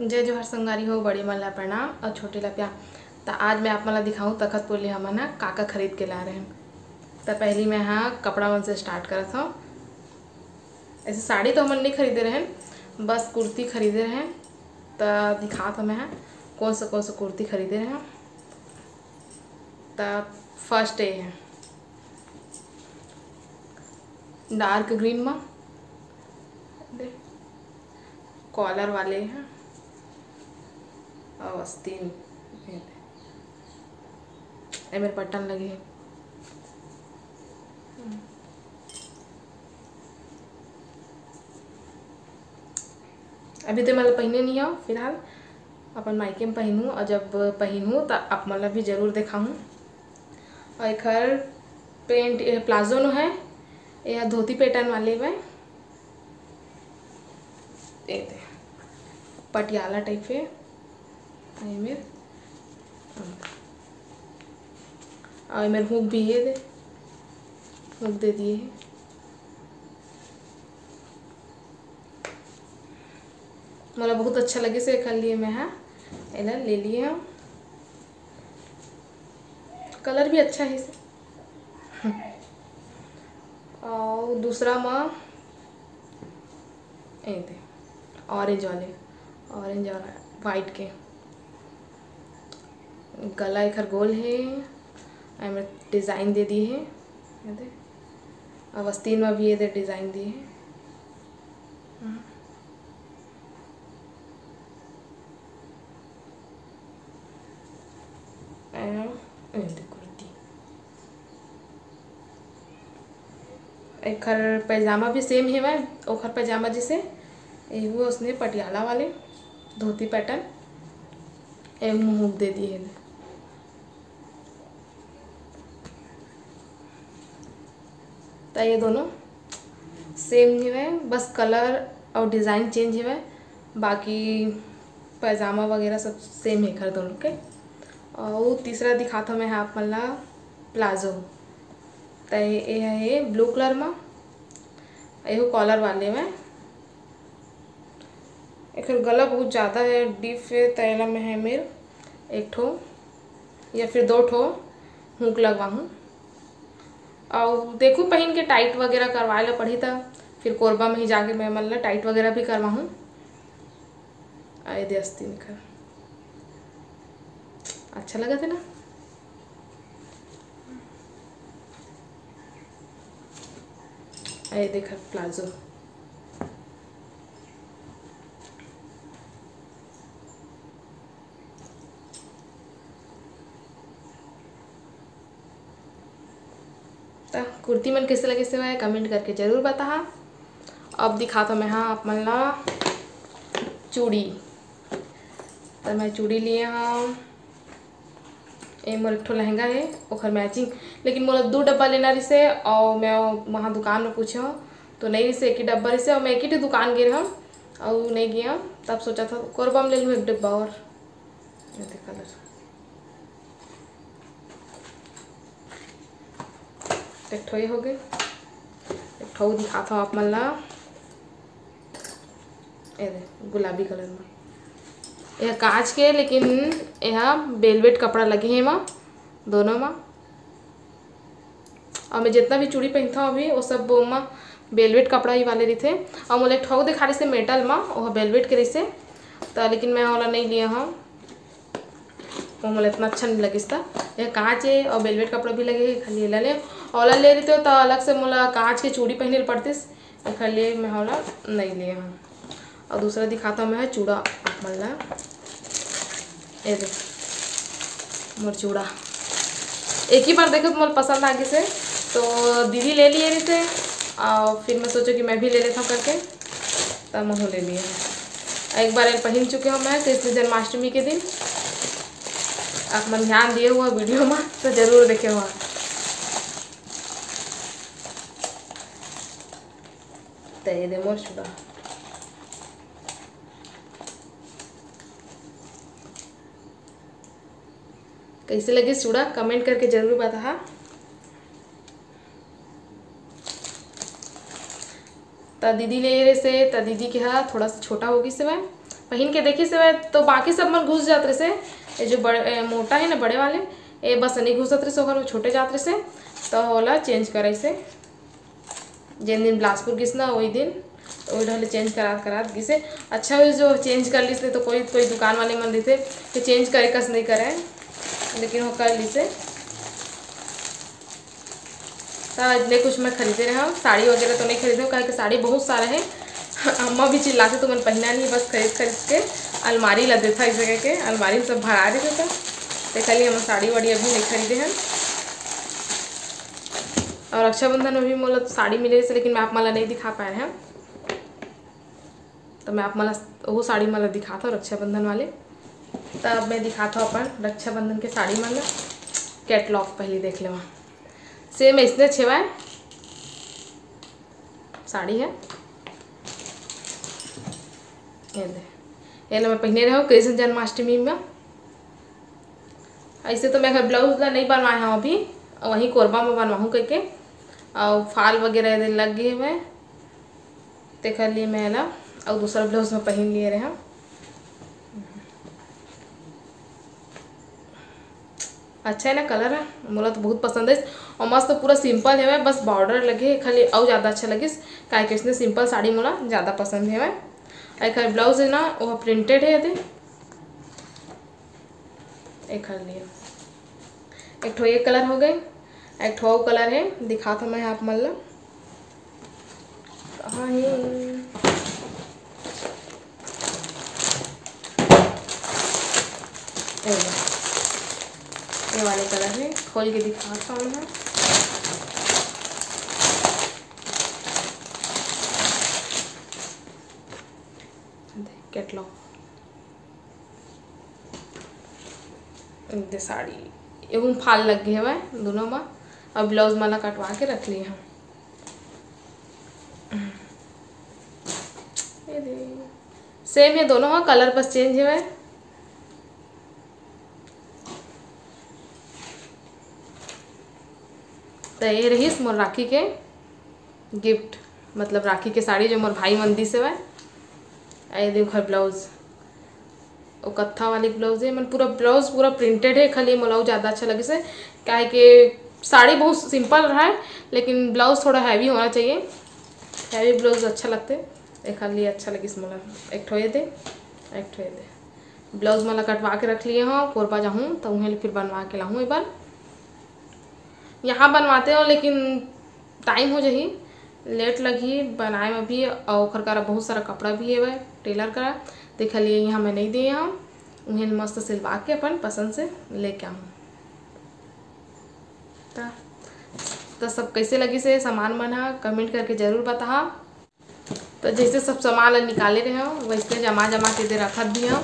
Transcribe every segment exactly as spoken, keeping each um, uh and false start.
जय जोहार संगवारी हो, बड़े मन ला प्रणाम अउ छोटे ला प्यार। त आज मैं आप मन ला दिखाऊं तखतपुर ले हमन ह का का खरीद के लाए रहेन। त पहली मैं ह कपड़ा मन से स्टार्ट करत हूँ। ऐसे साड़ी तो हमन नहीं खरीदे रहेन, बस कुर्ती खरीदे रहेन। त दिखात हूँ मैं ह कौन सा कौन सा कुर्ती खरीदे रहेन। त फर्स्ट ये है डार्क ग्रीन में, दे कॉलर वाले हैं और आस्तीन, ये दे, ये मेरे बटन लगे हैं। अभी तो मैं पहने नहीं हूँ फिलहाल, अपन मायके में पहनूँ और जब पहनूँ तो आप मन ला भी जरूर दिखाऊँ। और एकर पेंट, ये प्लाजो नो है, ये धोती पैटर्न वाले में, ये दे, पटियाला टाइप है। ये मेर, और ये मेर हुक भी है, दे हुक दे दिए है। मोला बहुत अच्छा लगे से एकर लिए मैं हा एला ले लिए हूँ। कलर भी अच्छा है इसे। और दूसरा म ए दे ऑरेंज वाले, ऑरेंज और वाइट के गला एकर गोल है, एमे डिजाइन दे दिए है, ये दे। अब आस्तीन में भी ये दे डिजाइन दिए है। हम्म। ए, ए दे कुर्ती। एकर पैजामा भी सेम हेवय, ओकर पैजामा जैसे, एहू उसने पटियाला वाले धोती पैटर्न, एहू हुक दे दिए हे। त ये दोनों सेम हेवय, बस कलर और डिजाइन चेंज हेवय, बाकी पैजामा वगैरह सब सेम हे एकर दोनों के। और तीसरा दिखात हूँ मैं आप मन ला प्लाजो। त ये हे ब्लू कलर में, एहू कॉलर वाले में। एकर गला बहुत ज़्यादा है, डीप है, त एला मैं हे मेर एक ठो या फिर दो ठो हुक लगवाहूँ। और देखू, पहन के टाइट वगैरह करवाए ला पड़ही, त फिर कोरबा में ही जाके मैं मन ला टाइट वगैरह भी करवाहूँ। आए दे आस्तीन एकर, अच्छा लगत है ना? आए देख प्लाजो। त कुर्ती मन कैसे लगे से कमेंट करके जरूर बताहा। अब दिखात हूँ मैं हा आप मन ला चूड़ी। त मैं चूड़ी लिए हूँ, ए मोर एक ठो लहंगा है, ओकर मैचिंग, लेकिन मोला दो डब्बा लेना रिसे और मैं वहाँ दुकान में पूछे हूँ तो नहीं रिसे, एक ही डब्बा रिसे और मैं एक ही ठो दुकान गे रहूँ और नहीं गया। तब सोचा था कोरबा में ले लूँ एक डब्बा और। ये दे कलर, एक ठो ये हो गए, एक ठो दिखात हूँ आप मन ला। ये दे, गुलाबी कलर में, ये कांच के, लेकिन ये वेलवेट कपड़ा लगे है एमा, दोनों मा। और मैं जितना भी चूड़ी पहनता हूँ अभी, वो सब ओमा वेलवेट कपड़ा ही वाले रहिथे। और मोला एक ठो दिखा रहिसे मेटल मा, वो वेलवेट के रहिसे, तो लेकिन मैं ओला नहीं लिया हूँ, वो मोला इतना अच्छा नहीं लगिस। था ये कांच है और वेलवेट कपड़ा भी लगे है, खाली एला ले, ओला ले रहिते तो अलग से मोला कांच के चूड़ी पहने ल पड़तिस, एकर लिए मैं ओला नहीं लिए हूँ। और दूसरा दिखाता हूँ मैं चूड़ा आप मन ला। ये देख मोर चूड़ा, एक ही बार देखे तो मोर पसंद आ गई से, तो दीदी ले लिए रहिसे और फिर मैं सोचो कि मैं भी ले लेता हूँ करके, तब मैं ले लिए हूँ। एक बार ये पहन चुके हूँ मैं कृष्ण जन्माष्टमी के दिन। आप मन ध्यान दिए हुआ वीडियो में तो जरूर देखे हुआ। त ये दे मोर चूड़ा। कैसे लगे चूड़ा, कमेंट करके जरूर बताहा। त दीदी ले रहिसे, त दीदी के हा थोड़ा सा छोटा हो गई से मैं, पहिन के देखिस हवय तो बाकी सब मन घुस जात रहिसे, ये जो बड़े, ए, मोटा हे ना बड़े वाले, ये बस नहीं घुसत रहिसे, ओकर वो छोटे जात रहिसे, तो ओला चेंज करइसे। जेन दिन बिलासपुर गिस ना, वही दिन, वही ढंग ले चेंज करात करात गिसे। अच्छा हुई जो चेंज कर लिस, नहीं तो कोई कोई दुकान वाले मन रहिथे कि चेंज करे कस नहीं करे, लेकिन वो कर लिसे। त इतने कुछ मैं खरीदे रहे हूँ, साड़ी वगैरह तो नहीं खरीदे हूँ, काहे कि साड़ी बहुत सारा है। अम्मा भी चिल्लाते, तुमन पहिना नहीं, बस खरीद खरीद के अलमारी ला देथा, ऐसे करके अलमारी में सब भरा देते था। तो खाली हम साड़ी वाड़ी अभी नहीं खरीदे हैं। और रक्षाबंधन में भी मोला साड़ी मिले से, लेकिन मैं आप मन ला नहीं दिखा पाए हैं। तो मैं आप मन ला वो साड़ी मन ला दिखात हूँ रक्षाबंधन वाले। तब मैं दिखात हूँ अपन रक्षाबंधन के साड़ी मन ला। कैटलॉग पहले देख लेवा, सेम इसने छेवाए साड़ी है। ये दे, ये ला मैं पहने रहे हूँ कृष्ण जन्माष्टमी में। ऐसे तो मैं ब्लाउज ला नहीं बनवाए हूँ अभी, वहीं कोरबा में बनवाहूँ करके। और फाल वगैरह ये दे लग गए हुए, तेकर लिए मैं एला अउ दूसरा ब्लाउज में पहन लिए रहे हूँ। अच्छा है ना कलर है, मोला तो बहुत पसंद है। और मस्त पूरा सिंपल है, बस बॉर्डर लगे है खाली, अउ ज़्यादा अच्छा लगिस, काहे कि इसने सिंपल साड़ी मोला ज़्यादा पसंद है। एकर ब्लाउज है ना, वो प्रिंटेड है, ये दे। एकर लिए एक ठो ये कलर हो गए, एक ठो अउ कलर है, दिखात हूँ मैं आप मन ला। कहाँ है? ये लो, ये वाले कलर है, खोल के दिखाता हूँ मैं। कैटलॉग। दे साड़ी, एहू म फाल लग गए हवय दोनों म। अब ब्लाउज मन ला कटवा के रख लिए हम। ये दे, सेम है दोनों ह, कलर बस चेंज हवय। त ये रहिस मोर राखी के गिफ्ट, मतलब राखी के साड़ी जो मोर भाई मन दिस हवय। ये दे ओखर ब्लाउज, वो कत्था वाली ब्लाउज है, मन पूरा ब्लाउज पूरा प्रिंटेड है, खाली मोला वो ज़्यादा अच्छा लगिस है, काहे कि साड़ी बहुत सिंपल रहा है, लेकिन ब्लाउज थोड़ा हैवी होना चाहिए, हैवी ब्लाउज अच्छा लगते, एखर लिए अच्छा लगिस मोला। एक ठो ये दे, एक ठो ये दे। ब्लाउज मन ला कटवा के रख लिए हूँ, कोरबा जाहूँ तो उहें ले फिर बनवा के लाहूँ एक बार। यहाँ बनवाते हो लेकिन टाइम हो जाही, लेट लगही बनाए में भी, और ओखर करा बहुत सारा कपड़ा भी है टेलर करा, तेखर लिए यहाँ मैं नहीं दिए हूँ, उहें मस्त सिलवा के अपन पसंद से लेके आऊँ। त, त सब कैसे लगिस हे सामान मन ह, कमेंट करके जरूर बताहा। तो जैसे सब सामान ला निकाले रहे हो, वैसे जमा जमा के दे रखत भी हो,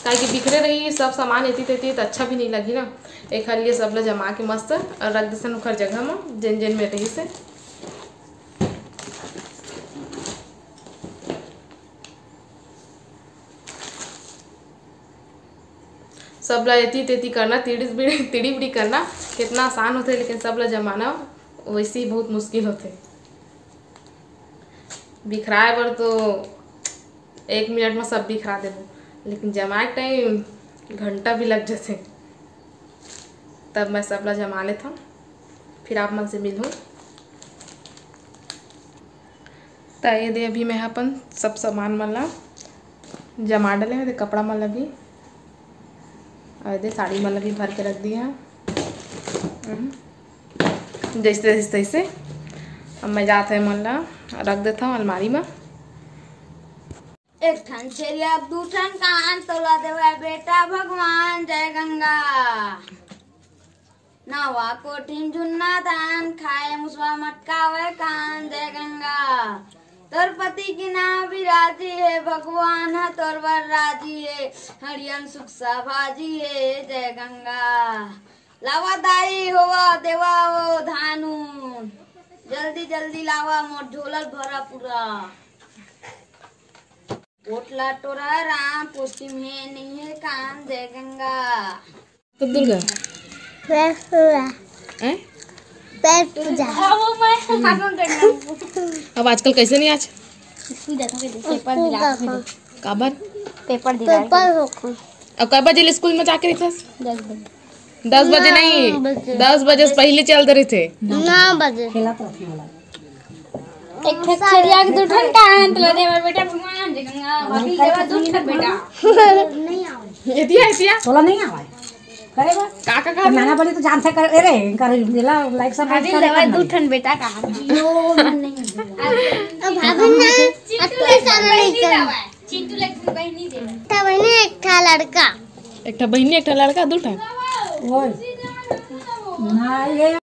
काहे कि बिखरे रही सब सामान एती तेती, तो अच्छा भी नहीं लगी ना। एखर लिए सब ला जमा के मस्त और रख देसन ओखर जगह में, जेन जेन में रही से। सब ला एती तेती करना, तिड़ी बिड़ी, तिड़ी बिड़ी करना कितना आसान होथे, लेकिन सब ला जमाना वैसे ही बहुत मुश्किल होथे। बिखराए बर तो एक मिनट में सब बिखरा देबो, लेकिन जमाए टाइम घंटा भी लग जथे। तब मैं सब ला जमा लेथव, फिर आप मन से मिलहूँ। त ये दे, अभी मैं अपन सब सामान मन ला जमा डले हंव, ये दे कपड़ा मन ला भी, और ये दे साड़ी मन ला भी भर के रख दिए हंव। हम्म। जैसे तैसे, तैसे अब मैं जात हंव, मन ला रख देथव अलमारी में। एक ठन छेरिया, दू ठन कान, तोला देवय बेटा भगवान, जय गंगा। नवा कोठिन झुन्ना धान खाए, मुसवा मटकावे कान, जय गंगा। तोर पति के नाव बिराजी हे, भगवान ह तोर बर राजी हे, हरियन सुकसा भाजी हे, जय गंगा। लावा दाई होवा देवा ओ धान उन, जल्दी जल्दी लावा मोर झोला ल भरा पूरा। पोटला टोरा राम, पश्चिम हे नहीं हे काम, जय गंगा। तो दुर्गा। पेट पूजा। हैं? पेट पूजा। अब आजकल कैसे नहीं आज? पेपर पूजा। काबर? पेपर दिला। पेपर होखो। अब कई बजे ले स्कूल में जाके रहिथस? दस बजे। दस बजे नहीं, दस बजे से पहले चल दे रहिथे। नौ बजे। एक ठे चिड़िया के दू ठन कान तोला देवा बेटा, भगवान जी गंगा बाकी लेवा दू ठन बेटा। एतिया एतिया। तोला नहीं आवे। करे बा। का का तो मैंने बोली तो जानते कर, अरे कर दिला, लाइक सब अरे लेवा दू ठन बेटा कहा। अब भाभी ना अत्ते सारा नहीं कर। चिंटू लेकिन बहनी दे। एक ठा बहनी, एक ठा लड़का। एक ठा बहनी, एक ठा लड़का, दू ठा। ओए। ना ये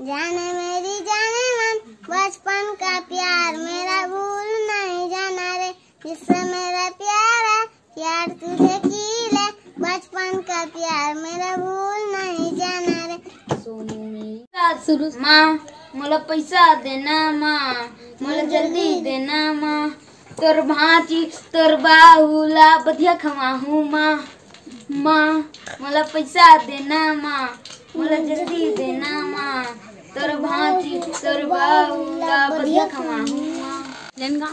जाने मेरी जाने मन, बचपन का प्यार मेरा भूल नहीं जाना रे। जिससे मेरा प्यार है, प्यार तुझे की ले, बचपन का प्यार मेरा भूल नहीं जाना रे। माँ, मोला पैसा देना माँ, मोला जल्दी देना माँ। तोर भांची तोर बाहू ला बधिया खवाहू माँ। माँ, मोला पैसा देना माँ, मोला जल्दी देना माँ। तोर भांची तोर बाहू ला बधिया खवाहू माँ।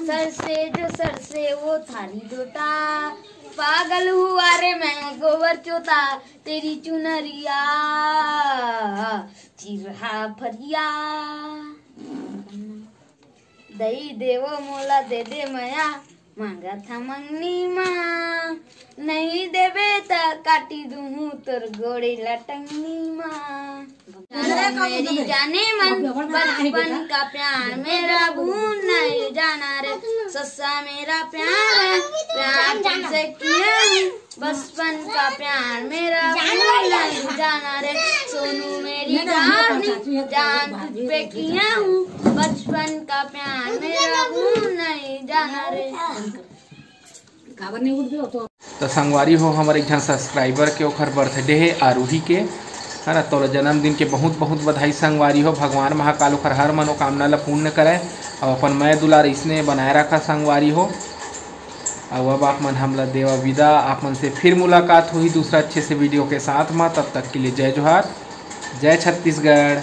सर से जो सर से वो थारी लोटा, पागल हुआ रे मैं गोबर चोता, तेरी चुनरिया चिरहा फरिया। दई देवो मोला दे दे मया, मांगत हा मंगनी माँ। नहीं देबे त काटी दूहूं तोर गोड़े लटंगनी माँ। मेरी जाने मन, बचपन का प्यार मेरा भूल नहीं जाना रे। सस्सा मेरा प्यार है, प्यार तुमसे किया है। बचपन का प्यार मेरा भूल नहीं जाना रे। सोनू मेरी जान, जान तुझ पे किया हूँ। बचपन का प्यार मेरा भूल नहीं जाना रे। काबर नहीं उठ गयो तो तो संगवारी हो, हमर एक झन सब्सक्राइबर के ओखर बर्थडे हे आरूही के, है ना। तोला जन्मदिन के बहुत बहुत बधाई संगवारी हो। भगवान महाकाल ओखर हर मनोकामना ला पूर्ण करे और अपन मय दुलार इसने बनाए रखा संगवारी हो। और अब आप मन हमला देवा विदा, आप मन से फिर मुलाकात होही दूसरा अच्छे से वीडियो के साथ में। तब तक के लिए जय जोहार, जय छत्तीसगढ़।